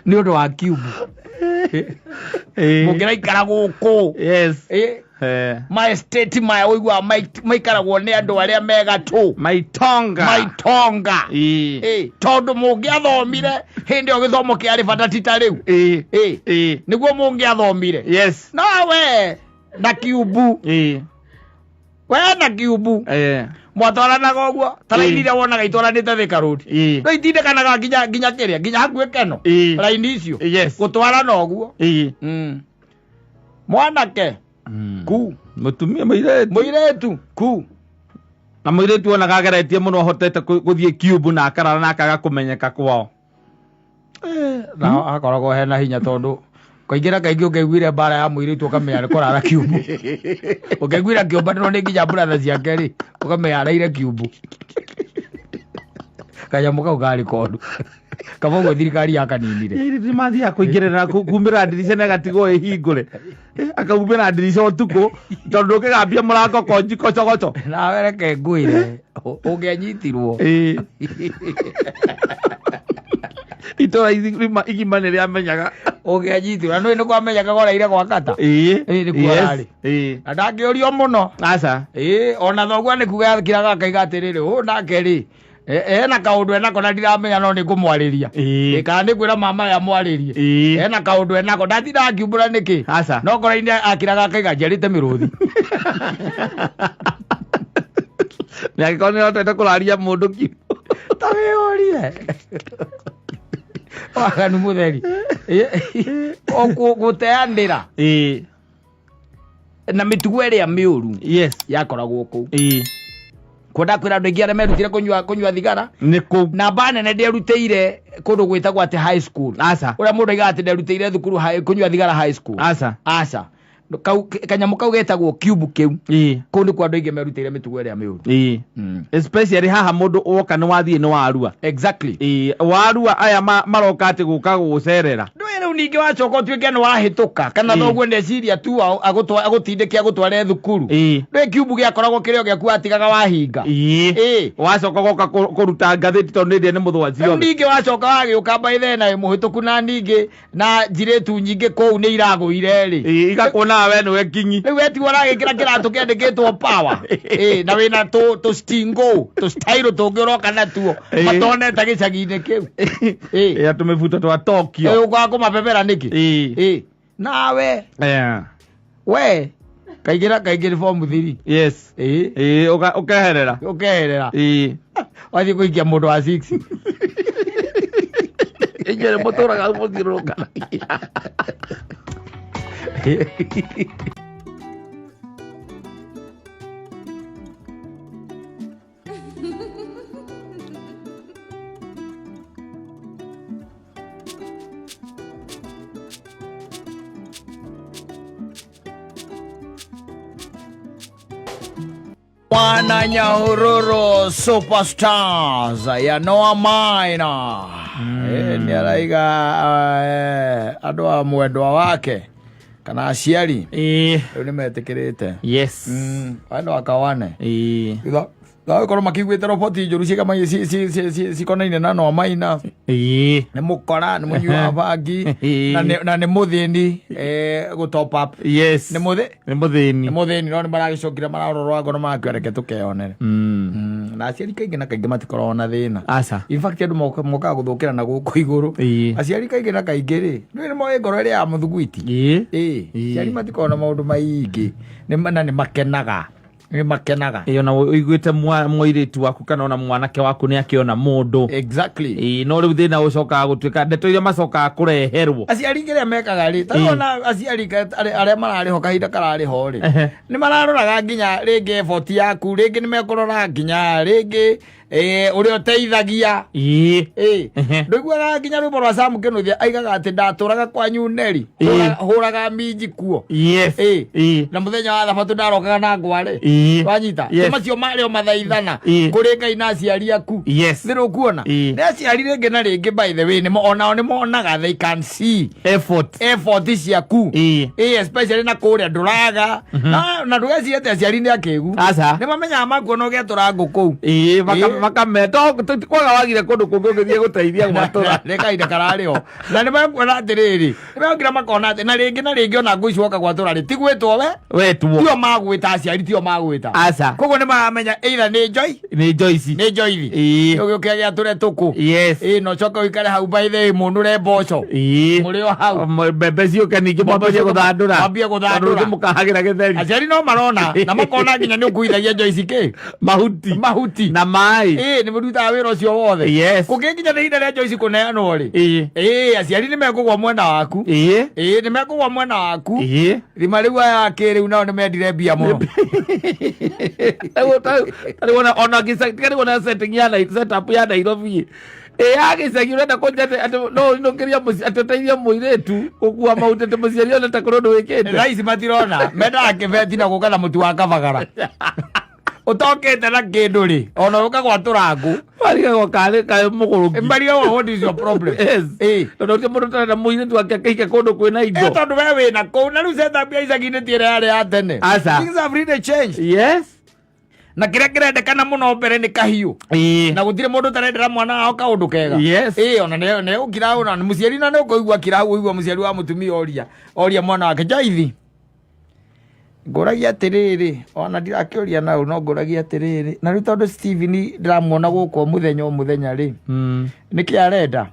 Nĩ ũndũ wa kiumbu. Mũngĩraikara gũkũ. Yes. Ma estate maya ũiguaga maikaragwo nĩ andũ arĩa megatũ. Maitonga. Maitonga. Tondũ mũngĩathomire hĩndĩ ĩyo gĩthomo kĩarĩ bata ti ta rĩu. Nĩguo mũngĩathomire. Yes. No we na kiumbu. We na kiumbu. Mwatwaranaga ũguo ta raini iria wonaga itwaranĩte Thika Road. No itindĩkanaga nginya kĩrĩa nginya hakuhĩ Keno. Raini icio. Yes. Gũtwarana ũguo. Mwanake. Ku. Mũtumia mũirĩtu. Mũirĩtu. Ku. Na mũirĩtu onaga ageretie mũno ahotete gũthiĩ kiumbu na akarara na akaga kũmenyeka kwao. Na akoragwo hena hinya tondũ kaingĩ na kaingĩ ũngĩaiguire mbara ya mũirĩtu ũkamenya nĩ kũrara kiumbu. Ũngĩaiguire akĩũmbanĩrwo nĩ nginya brother ciake rĩ, ũkamenya araire kiumbu. Kanyamũ kau karĩ koru. Kaba ũguo thirikari yakaninire. Airĩtu nĩ mathiaga kũingĩrĩra kumĩra ndirica na ĩgatigwo ĩhingũre. Akaumĩra ndirica ũtukũ tondũ ũngĩgambia mũrango konji kocogoco. Nawe reke ngwĩre, ũngĩanyitirwo. Itũra igima nĩ rĩamenyaga. Ũngĩanyitirwo. Na nĩũĩ nĩ kwamenyekaga ũraire gwa kata. Nĩkuo ararĩ. Na ndangĩũrio mũno. Aca. Ona thoguo nĩ kuga akiraga akaiga atĩrĩrĩ, ũyũ nake rĩ, ena kaũndũ enako na ndiramenya no nĩ ngũmwarĩria. Kana nĩ ngwĩra mama we amwarĩrie. Ena kaũndũ enako, ndatindaga ngiumbũra nĩkĩ. Aca. No ngoro-inĩ akiraga akaiga njiarĩte mĩrũthi. Nĩ angĩkorwo nĩ ahotete kũraria mũndũ kiugo. Ta wĩyũrie. Waganu mũtheri. Gũteanĩra. Na mĩtugo ĩrĩa mĩũru. Yes. Yakoragwo kũu. Kwenda kwĩra andũ aingĩ arĩa merutire kũnyua thigara. Nĩ kũu. Namba nene ndĩerutĩire kũndũ gwĩtagwo atĩ high school. Aca. Ũrĩa mũndũ aigaga atĩ nderutĩire thukuru kũnyua thigara high school. Aca. Aca. Kanyamũ kau getagwo cube kĩu. Kũu nĩkuo andũ aingĩ merutĩire mĩtugo ĩrĩa mĩũru. Especially haha mũndũ woka nĩ wathiĩ nĩ warua. Exactly. Warua aya maroka atĩ gũka gũgũcerera. Ndũĩ rĩu ningĩ wacoka ũtuĩke nĩ wahĩtũka, kana thoguo ndeciria tu agũtindĩke agũtware thukuru. Ndũĩ kiumbu gĩakoragwo kĩrĩ o gĩaku watigaga wahinga. Wacoka goka kũruta ngathĩti tondũ nĩ ndĩa nĩ mũthwaci Rĩu othe. ningĩ wacoka wagĩũka by then na wĩ mũhĩtũku na ningĩ na njirĩtu nyingĩ kũu nĩ iragũire rĩ. Igakuona we nĩwe kinyi. Rĩu wetigwo ũragĩkĩra kĩratũ kĩandĩkĩtwo power. Na wĩna tũ stingo, tũ style tũngĩ ũroka natuo. Matonete gĩcagi-inĩ kĩu. Tũmĩbuto twa Tokyo. Ũkaga kũmabebera nĩkĩ? Nawe. We. Kaingĩ na kaingĩ nĩ form 3. Yes. Ũkeherera. Ũkeherera. Wathiĩ kũikia mũndũ wa 6. Inyuĩ nĩ mũtũraga mũthiũrũrũkanagia. Wana Nyahururu Superstars ya Noah Maina. Nĩ araiga andũ a mwendwa wake kana aciari. Rĩu nĩ metĩkĩrĩte. Yes. Wendo akawane. Thutha gũkorwo makĩiguĩte roboti njũru cikonaine na Noah Maina. Nĩ mũkora, nĩ mũnyui wa bangi, na nĩ mũthĩni, gũ top up. Yes. Nĩ Nĩ mũthĩni. Nĩ mũthĩni, no nĩ maragĩcokire mararorwo ngoro makiuga reke tũkeyonere. Na aciari kaingĩ na kaingĩ matikoragwo na thĩna. Aca. In fact, andũ mokaga gũthũkĩra na gũkũ igũrũ. Aciari kaingĩ na kaingĩ rĩ, nĩ nĩ moĩ ngoro ĩrĩa ya mũthugwiti. Aciari matikoragwo na maũndũ maingĩ. Na nĩ makenaga. Nĩ makenaga. Ona ũiguĩte mũirĩtu waku kana ona mwanake waku nĩ akĩona mũndũ. Exactly. No rĩu thĩna ũcokaga gũtuĩka ndeto iria macokaga kũreherwo. Aciari kĩrĩa mekaga rĩ, ta rĩu ona aciari arĩa mararĩho kahinda kararĩho rĩ, nĩ mararoraga nginya rĩngĩ effort yaku, rĩngĩ nĩ mekũrora nginya rĩngĩ, ũrĩa ũteithagia. Ndũiguaga nginya rwĩmbo rwa Sam Kĩnuthia aigaga atĩ ndatũraga kwanyu Neri, hũraga minji kuo. Yes. Na mũthenya wa thabatũ ndarokaga na ngware. Wanyita? Macio marĩ o mathaithana. Kũrĩ Ngai na aciari aku. Yes. Nĩ ũkuona? Nĩ aciari rĩngĩ na rĩngĩ, by the way, onao nĩ monaga they can see effort. Effort ciaku. Especially na kũrĩa ndũraga. Na ndũgecirie atĩ aciari nĩ akĩgu. Aca. Nĩ mamenyaga makuona ũgĩatũra ngũ kũu. Makameta kwaga wagire kũndũ kũngĩ ũngĩthiĩ gũteithia gwatũra. Nĩ kahinda kararĩ ho na nĩ mekuona atĩrĩrĩ, nĩ mekũgira makona atĩ na rĩngĩ na rĩngĩ ona ngũ ici woka gwatũra rĩ, ti gwĩtwo we Wetwo. Tio magwĩta, aciari tio magwĩta. Aca. Koguo nĩ maramenya either nĩ Joy Nĩ Joyce. Nĩ Joyce. Ũgĩũke gĩatũre tũkũ. Ĩ no coke ũikare hau, by the way, mũnũre mboco. Mũrĩ o hau. Mbembe ciũke ningĩ mwambie gũthandũra. Mwambie gũthandũra. Tondũ rũciũ mũkahagĩra gĩtheri. Aciari no marona na makona nginya nĩ ũkuithagia Joyce kĩ? Mahuti. Mahuti. Na maĩ. Ĩ nĩ mũrutaga wĩra ũcio wothe. Kũngĩkinya nĩ ihinda rĩa Joyce kũneanwo rĩ, ĩ aciari nĩ mekũgwa mwena waku. Ĩ nĩ mekũgwa mwena waku. Thima rĩu aya akĩ rĩu nao nĩ mendire mbia mũno. Tarĩu ona gĩcagi ona setting ya setup ya Nairobi ĩ ya gĩcagi, ũrenda kũnja atĩ no ũinũkĩria mũciĩ atĩ ũteithie mũirĩtu gũkua mahuti, atĩ mũciari one ta kũrĩ ũndũ wĩkĩte. Thaa ici matirona, mendaga kĩbeti na gũka na mũtu wa kabagara ũtokĩte na kĩndũ rĩ, ona ũka gwatũra ngũ. Marigagwo karĩ kaĩ mũgũrũki. Marigagwo what is your problem. Tondũ ũcio mũndũ ũtarenda mũirĩtu wake akĩhike kũndũ kwĩna indo. Tondũ we wĩna kũu na rĩu setup ya icagi-inĩ ti ĩrĩa yarĩ ya tene. Aca. Things have really changed. Na kĩrĩa kĩrendekana mũno mbere nĩ kahiũ. Na gũtirĩ mũndũ ũtarendera mwana wao kaũndũ kega. Ĩ ona nĩ nĩ ũkira ona mũciari na nĩ ũkũigua kira ũigua mũciari wa mũtumia oria oria mwana wake Joithi, ngũragia atĩrĩrĩ, ona ndirakĩũria nau, no ngũragia atĩrĩrĩ, na rĩu tondũ Steven ndĩramuona gũkũ o mũthenya o mũthenya rĩ, nĩkĩ arenda?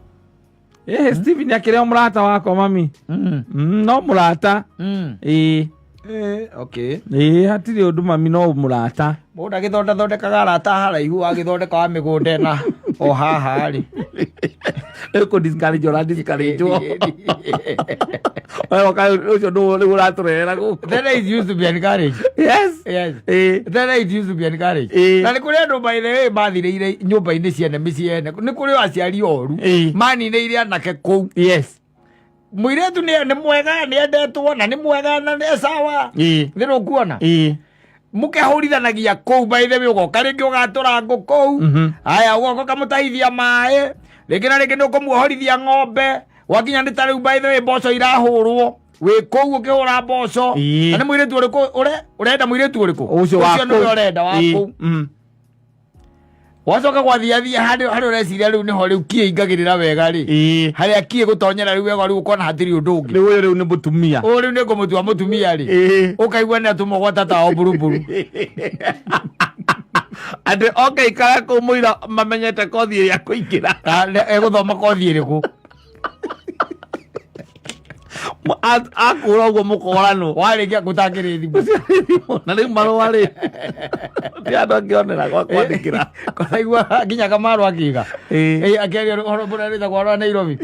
Steven akĩrĩ o mũrata wakwa, mami. No mũrata. Ĩĩ. Okay. Ĩĩ, hatirĩ ũndũ, mami, no mũrata. Mũndũ agĩthondathondekaga arata haraihu, agĩthondeka wa mĩgũnda ĩna o haha rĩ. Ĩkũ discourage, ũra discourage wo. Wewe ũcio nĩ rĩu ũratũrehera gũkũ. Then it used to be encouraged. Then it used to be encouraged. Na nĩ kũrĩ andũ, by the way, mathirĩire nyũmba-inĩ ciene, mĩciĩ ene, nĩ kũrĩ aciari oru maninĩire anake kũu. Mũirĩtu nĩ mwega, nĩ endetwo na nĩ mwega na nĩ sawa. Nĩ rũkuona mũkehũrithanagia kũu, by the way, ũgoka rĩngĩ ũgatũra ngũ kũu. Aya, ũgoka ũkamũtahithia maĩ, rĩngĩ na rĩngĩ nĩ ũkũmuohorithia ng'ombe, gwakinya nĩ ta rĩu, by the way, mboco irahũrwo, wĩ kũu ũkĩhũra mboco. Na nĩ mũirĩtu ũrĩkũ ũrenda, mũirĩtu ũrĩkũ? Ũcio wa Ũcio nĩwe ũrenda wa kũu. Wacoka gwathiathia harĩa harĩa ũreciria rĩu nĩho rĩu kiĩ ingagĩrĩra wega rĩ, harĩa kiĩ gũtonyera rĩu wega, rĩu ũkona hatirĩ ũndũ ũngĩ. Rĩu ũyũ rĩu nĩ mũtumia. Ũyũ rĩu nĩ ngũmũtua mũtumia rĩ, ũkaigua nĩ atũmwo gwa tata wao mburuburu. Atĩ oke ikara kũu mũira mamenyete kothi ĩrĩa kũingĩra. Egũthoma kothi ĩrĩkũ? Akũra ũguo mũkoranwo. Warĩkia gũtangĩrĩ thimũ. Na rĩu marũa rĩ, ti andũ angĩonera gwa kwandĩkĩra. Koraigua nginya Kamaru akiuga. Akĩaria ũhoro mũrĩa wĩtagwo wa Nairobi.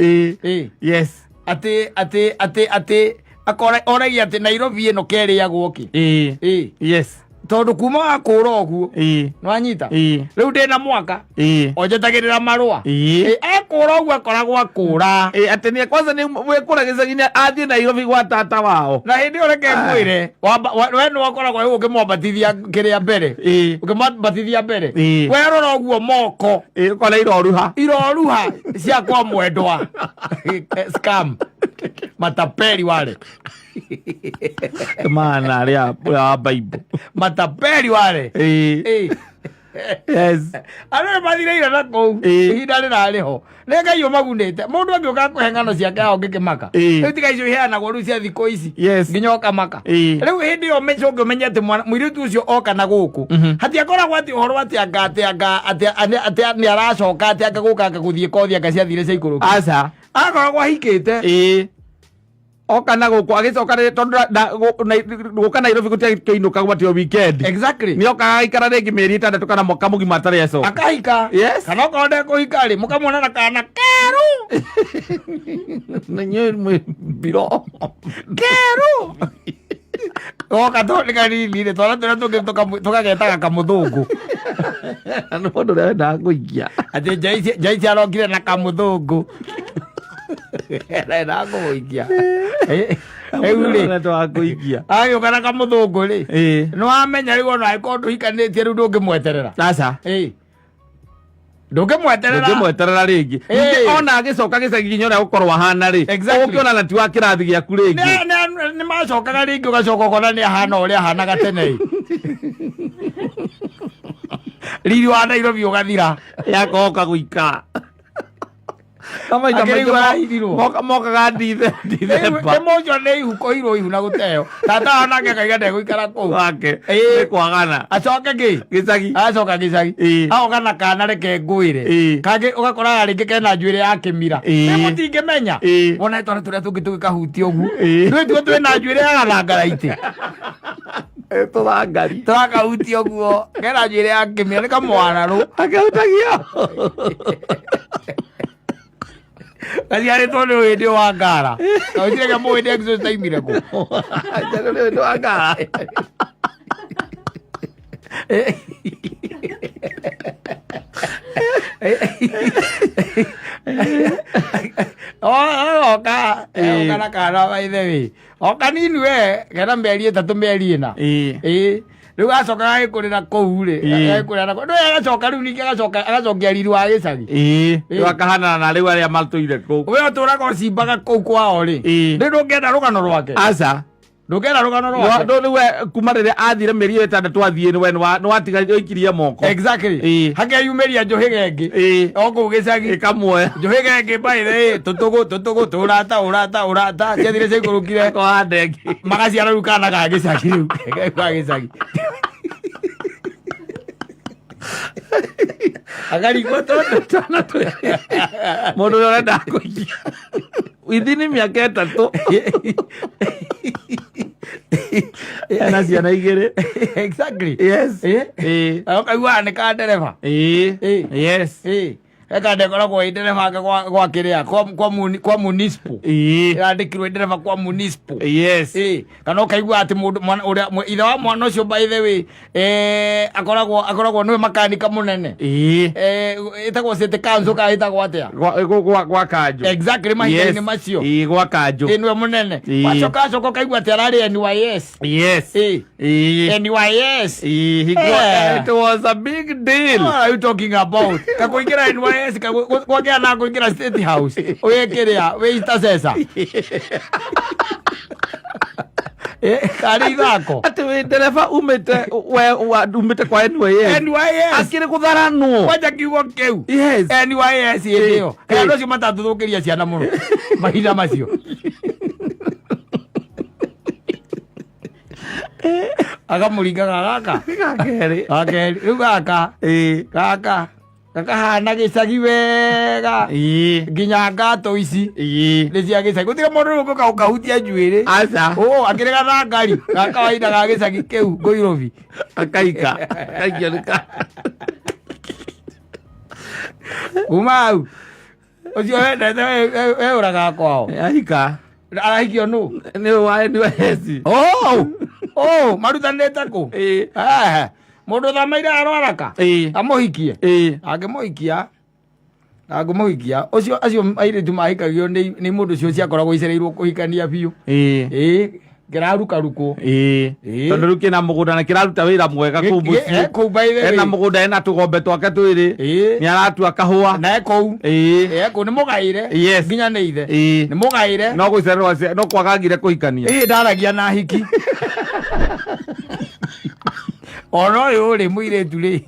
Atĩ akora oragia atĩ Nairobi ĩno kerĩagwo kĩ? Tondũ kuma wakũra ũguo, nĩwanyita, rĩu ndĩna mwaka onjetagĩrĩra marũa. Ekũra ũguo akoragwo akũra. Ĩ, atĩ nĩ kwanza nĩ wĩkũra gĩcagi-inĩ athiĩ Nairobi gwa tata wao. Na hĩndĩ ĩyo reke ngwĩre, we nĩ wakoragwo rĩu ũkĩmwambatithia kĩrĩa mbere, ũkĩmwambatithia mbere. Werora ũguo moko Ũkona iroruha. Iroruha cia kwa mwendwa, scam, matapeli wale. Mana arĩa ũrĩa wa Bible. Matapeli wale. Andũ nĩ mathireire na kũu. Ihinda rĩrarĩ ho nĩ Ngai ũmagunĩte, mũndũ angĩũka kũhe ng'ano ciake aho ngĩkĩmaka. Rĩu tiga icio iheanagwo rĩu cia thikũ ici. Nginya ũkamaka. Rĩu hĩndĩ ĩyo ũcoke ũmenye atĩ mũirĩtu ũcio oka na gũkũ, hatiakoragwo atĩ ũhoro atĩ anga atĩ anga atĩ atĩ nĩ aracoka atĩ anga gũka anga gũthiĩ kothi anga ciathire cia ikũrũki. Aca. Akoragwo ahikĩte. Oka na gũkũ agĩcoka rĩ, tondũ gũka Nairobi gũtiakĩinũka gwatio weekend. Nĩ okaga agaikara rĩngĩ mĩeri 6 kana mwaka mũgima atarĩ acoka. Akahika. Kana okorwo ndekũhika rĩ, mũkamwona na kana kerũ. Na inyuĩ mwĩ mbiro. Kerũ goka to nĩ kanini rĩ, twana tũrĩa tũngĩ tũgagetaga kamũthũngũ. Na nĩ mũndũ ũrĩa wendaga kũikia. Atĩ Joyce arokire na kamũthũngũ, arendaga kũmũikia rĩu rĩ. Ũrĩa wa kũikia. Agĩũka na kamũthũngũ rĩ, nĩ wamenya rĩu ona angĩkorwo ndũhikanĩtie rĩu ndũngĩmweterera. Aca. Ndũngĩmweterera. Ndũngĩmweterera rĩngĩ. Ningĩ ona agĩcoka gĩcagi nginya ũrĩa gũkorwo ahana rĩ, ũgũkĩona na ti wa kĩrathi gĩaku rĩngĩ. Nĩ macokaga rĩngĩ, ũgacoka ũkona nĩ ahana ũrĩa ahanaga tene ĩ. Riri wa Nairobi ũgathira. Yakoka gũikara. No maita maingĩ Akĩrĩgua arahithirwo. mokaga Dithemba. Nĩ mũcio nĩ ihu kũirwo ihu na gũteo. Tata onake akaiga ndegũikara kũu. Wake. Ĩĩ. Nĩ kwagana. Acoke kĩ? Gĩcagi. Acoka gĩcagi. Ĩĩ. Agoka na kana reke ngwĩre. Ĩĩ. Kangĩ ũgakoraga rĩngĩ kena njuĩrĩ ya kĩmira. Ĩĩ. Nĩ mũtingĩmenya. Ĩĩ. Wona twana tũrĩa tũngĩ tũgĩkahutia ũguo. Ĩĩ. Nĩ tuo twĩna njuĩrĩ ya gathangaraitĩ. Tũthangari. Tũrakahutia ũguo. Kena njuĩrĩ ya kĩmira nĩ kamwararũ. Akahutagia. Gaciarĩtwo nĩ ũhĩndĩ wa ngara. Gagũtirĩ kĩa mũhĩndĩ exhaust aimire kũ. Nĩ ũhĩndĩ wa ngara. Oka oka na kana by the way. O kanini we kena mĩeri 3 mĩeri 4. Ĩĩ. Ĩĩ. Rĩu agacoka gagĩkũrĩra kũu rĩ. Ĩĩ. Gagĩkũrĩra na kũu. Ndũĩ agacoka rĩu ningĩ agacoka agacokia riri wa gĩcagi. Ĩĩ. Ĩĩ. Rĩu akahanana na rĩu arĩa matũire kũu. We ũtũraga ũcimbaga kũu kwao rĩ. Ĩĩ. Rĩu ndũngĩenda rũgano rwake. Aca. Ndũngĩenda rũgano rwake. Rĩu we kuma rĩrĩa athire mĩeri ĩyo 6 athiĩ nĩ we nĩ watigarire ũikirie moko. Exactly. Ĩĩ. Hakeyumĩria njũhĩga ĩngĩ. Ĩĩ. O kũu gĩcagi. Ĩkamuoya. Njũhĩga ĩngĩ by the way tũtũgũ tũtũgũ tũrata ũrata ũrata ciathire ciaikũrũkire Akohanda ĩngĩ. magaciara rĩu kana ga gĩcagi rĩu ga gĩcagi. Akarigwo tondũ Twana twĩrĩ. Mũndũ ũrĩa ũrenda kũikia. Within mĩaka 3. Ena ciana 2. Exactly. Yes. Ĩĩ. Ĩĩ. Ũkaiguaga nĩ ka ndereba. Ĩĩ. Ĩĩ. Yes. Ĩĩ. Eka ndekoragwo ĩ ndereba ake kwa kĩrĩa kwa municipal. Ĩĩ. Ĩrandĩkirwo ĩ ndereba kwa municipal. Yes. Ĩĩ. Kana ũkaigua atĩ mũndũ mwana ũrĩa ithe wa mwana ũcio by the way akoragwo nĩwe makanika mũnene. Ĩĩ. Ĩtagwo city council kana ĩtagwo atĩa? Gwa kanjũ. Exactly mahinda-inĩ macio. Ĩĩ gwa kanjũ. Ĩĩ nĩwe mũnene. Ĩĩ. Wacoka acoka ũkaigua atĩ ararĩ NYS. Yes. Ĩĩ. Ĩĩ. NYS. Ĩĩ. He Eh. It was a big deal. What are you talking about? Kakũingĩra NYS kwagĩa na kũingĩra State House. Wĩ kĩrĩa, wĩ intercessor. Karĩ ithako. Atĩ wĩ ndereba umĩte we umĩte kwa NYS. NYS. Akĩrĩ gũtharanwo. Kwanja kiugo kĩu. Yes. NYS hĩndĩ ĩyo. Kaĩ andũ acio matatũthũkĩria ciana mũno. Mahinda macio. Akamũringaga gaka. Gakerĩ. Gakerĩ. Rĩu gaka. Ĩĩ. Gaka. Gakahana gĩcagi wega. Ĩĩ. Nginya ngatũ ici. Ĩĩ. Nĩ cia gĩcagi. Gũtirĩ mũndũ rĩu ũngĩũka ũkahutia njuĩrĩ. Aca. Ũ, akĩrĩ gathangari. Ga kawaida ga gĩcagi kĩu Ngũirobi. Akaika. Akaikio nĩ ka. Kuma hau. Ũcio wendete we ũragaga kwao. Ahika. Arahikio nũ? Nĩ wa NYS. Oh! Oh, marutanĩte kũ? Ĩĩ. Eh, mũndũ ũthameire arwaraka. Ĩĩ. Amũhikie. Ĩĩ. Angĩmũhikia angĩmũhikia ũcio acio airĩtu mahikagio nĩ mũndũ ũcio ciakoragwo icereirwo kũhikania biũ. Ĩĩ. Ĩĩ, kĩrarukarukwo. Ĩĩ. Ĩĩ. Tondũ rĩu kĩna mũgũnda na kĩraruta wĩra mwega kũu mũciĩ. Kũu by the way. Ena mũgũnda ena tũgombe twake twĩrĩ. Ĩĩ. Nĩ aratua kahũa. Na e kũu. Ĩĩ. Ĩĩ, kũu nĩ mũgaĩre. Yes. Nginya nĩ ithe. Ĩĩ. Nĩ mũgaĩre. No gũcererwo no kwagagire kũhikania. Ĩĩ ndaragia na hiki. Ona ũyũ rĩ mũirĩtu rĩ.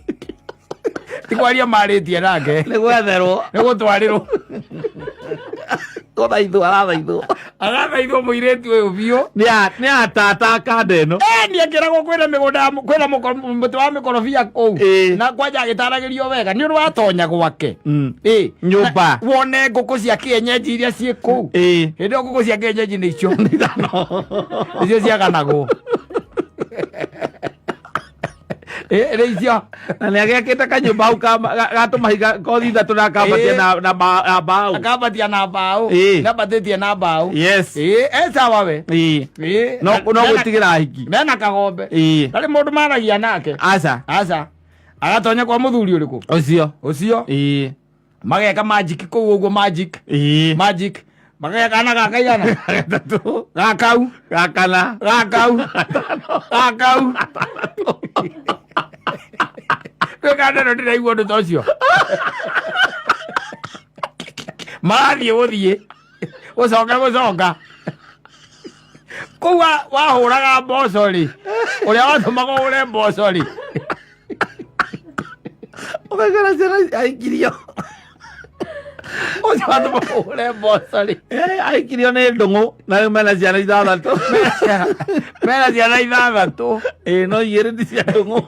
Ti kwaria marĩtie nake. Nĩ gwetherwo. Nĩ gũtwarĩrwo. Gũthaithwo arathaithwo. Agathaithwo mũirĩtu ũyũ biũ. Nĩ atata kanda ĩno. Nĩ akĩragwo kwĩna mĩgũnda ya kwĩna mũtĩ wa mĩkorobia kũu. Ĩĩ. Na kwanja agĩtaragĩrio wega nĩ ũndũ watonya gwake. Ĩĩ. Nyũmba. Na wone ngũkũ cia kĩenyenji iria ciĩ kũu. Ĩĩ. Hĩndĩ ĩyo ngũkũ cia kĩenyenji nĩ icio. Nĩcio ciaganagwo. Ĩĩ nĩ icio. Na nĩ agĩakĩte kanyũmba hau ga tũmahiga kothi ithatũ na akambatia Ĩĩ. na mbaũ. Akambatia na mbaũ. Ĩĩ. Nĩambatĩtie na mbaũ. Yes. Ĩĩ, e sawa we. Ĩĩ. Ĩĩ. No no gwĩtigĩra ahiki. Mena kagombe. Ĩĩ. Ndarĩ mũndũ maragia nake. Aca. Aca. Agatonya kwa mũthuri ũrĩkũ? Ũcio. Ũcio. Ĩĩ. Mageka magic kũu ũguo magic. Ĩĩ. Magic. Mageka kana gakaigana. Gatatũ. Gakau. Gakana. Gakau. Gakau. Gwĩka ndeto ndĩraigua ũndũ ta ũcio. Marathiĩ gũthiĩ. Gũcoka gũcoka. Kũu wahũraga mboco rĩ. Ũrĩa watũmaga ũhũre mboco rĩ. Ũkaigua ciana aikirio. Ũcio watũma ũhũre mboco rĩ. Aikirio nĩ ndũng'ũ na rĩu mena ciana ithathatũ. Mena ciana ithathatũ. Ĩĩ, no igĩrĩ ti cia ndũng'ũ.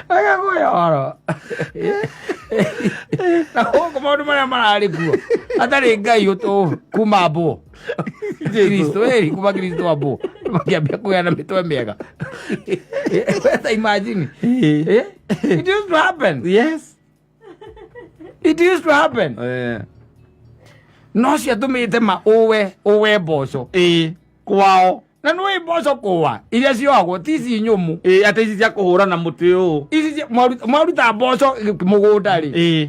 Agakũhe ũhoro. Na gũkũ maũndũ marĩa mararĩ kuo atarĩ Ngai ũtũ kuma mbũ Kristo ĩri kuma Kristo ambũ makĩambia kũgĩa na mĩtwe mĩega. Weta imagine. Eh? It used to happen. Yes. It used to happen. No ciatũmĩte ma ũwe ũwe mboco. Ĩĩ, kwao. Na nĩũĩ mboco kũwa iria ciohagwo ti ici nyũmũ. Ĩĩ, atĩ ici cia kũhũra na mũtĩ ũũ. Ici mwaruta mboco mũgũnda rĩ. Ĩĩ.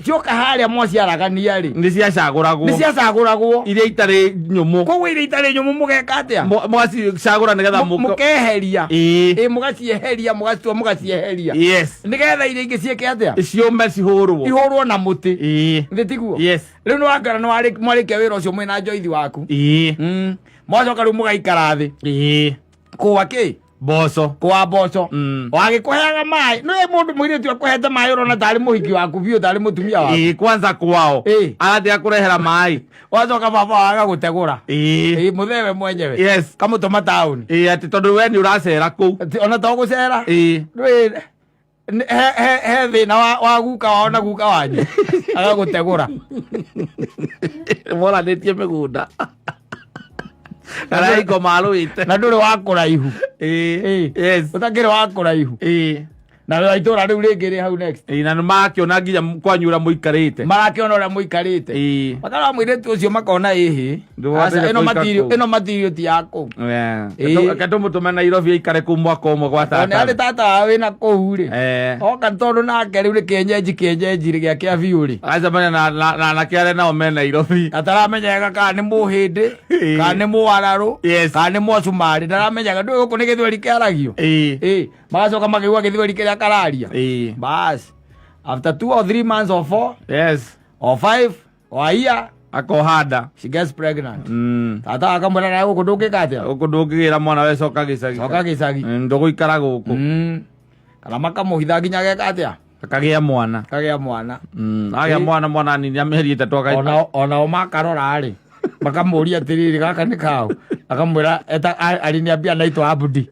Cioka harĩa mwaciaragania rĩ. Nĩ ciacagũragwo. Nĩ ciacagũragwo. Iria itarĩ nyũmũ. Koguo iria itarĩ nyũmũ mũgeka atĩa? Mũgacicagũra nĩgetha mũkeheria. Ĩĩ. Ĩĩ, mũgacieheria, mũgacitua, mũgacieheria. Yes. Nĩgetha iria ingĩ ciĩke atĩa? Ciũme cihũrwo. Ihũrwo na mũtĩ. Ĩĩ. Nĩ tiguo? Yes. Rĩu nĩ wakĩona nĩ mwarĩkia wĩra ũcio mwĩna njoithi waku. Ĩĩ. Mwacoka rĩu mũgaikara thĩ. Ĩĩ. Kũwa kĩ? Mboco. Kũwa mboco. Wagĩkũheaga maĩ. Nĩ mũndũ mũirĩtu akũhete maĩ ũrona tarĩ mũhiki waku biũ, tarĩ mũtumia waku. Ĩĩ, kwanza kwao. Ĩĩ. Agatiga kũrehera maĩ. Wacoka baba wao agagũtegũra. Ĩĩ. Ĩĩ, mũthee we mwenyewe. Yes. Kamũtũma taũni. Ĩĩ, atĩ tondũ we nĩ ũracera kũu. Atĩ ona to gũcera. Ĩĩ. Ndũĩ, he thĩna wa guka wao na guka wanyu. Agagũtegũra. Moranĩtie mĩgũnda. Kana hingo marũĩte. Na ndũrĩ wa kũraihu. Ĩĩ. Yes. Ũtakĩrĩ wa kũraihu. Ĩĩ. Na wĩra itũra rĩu rĩngĩ rĩ hau next. Ĩĩ, na nĩ marakĩona nginya kwanyu ũrĩa mũikarĩte. Marakĩona ũrĩa mũikarĩte. Ĩĩ. Makarora mũirĩtu ũcio makona ĩhĩ. Ndũgwatĩire Aca, kũikara kũu. ĩno material ti ya kũu. Yeah. Ĩĩ. Reke tũmũtũme Nairobi aikare kũu mwaka ũmwe gwa Tondũ nĩ arĩ tata. tata wao wĩna kũu rĩ. Oka tondũ nake rĩu nĩ kĩenyenji kĩenyenji rĩ gĩake biũ rĩ. Agacemania na anake arĩa nao me Nairobi. Ataramenyeka kana nĩ mũhĩndĩ, Ĩĩ. kana nĩ mũwararũ, Yes. kana nĩ mũcumarĩ, ndaramenyaga ndũĩ gũkũ nĩ gĩthweri kĩaragio. Ĩĩ. Ĩĩ, magacoka makaigua gĩthweri kĩrĩa kararia. Ĩĩ. Bas, after 2 or 3 months or 4 Yes. or 5 or a year, Akoha nda. She gets pregnant. Tata akamwĩra nawe gũkũ ndũngĩka atĩa? Gũkũ ndũngĩgĩra mwana we coka gĩcagi. Coka gĩcagi. Ndũgũikara gũkũ. Kana makamũhitha nginya ageka atĩa? Akagĩa mwana. Akagĩa mwana. Agĩa mwana, mwana nini amĩheri ĩtatũ Onao makarora rĩ, makamũria atĩrĩrĩ, gaka nĩ kaũ? Akamwĩra, aliniambia naitwa Abdi.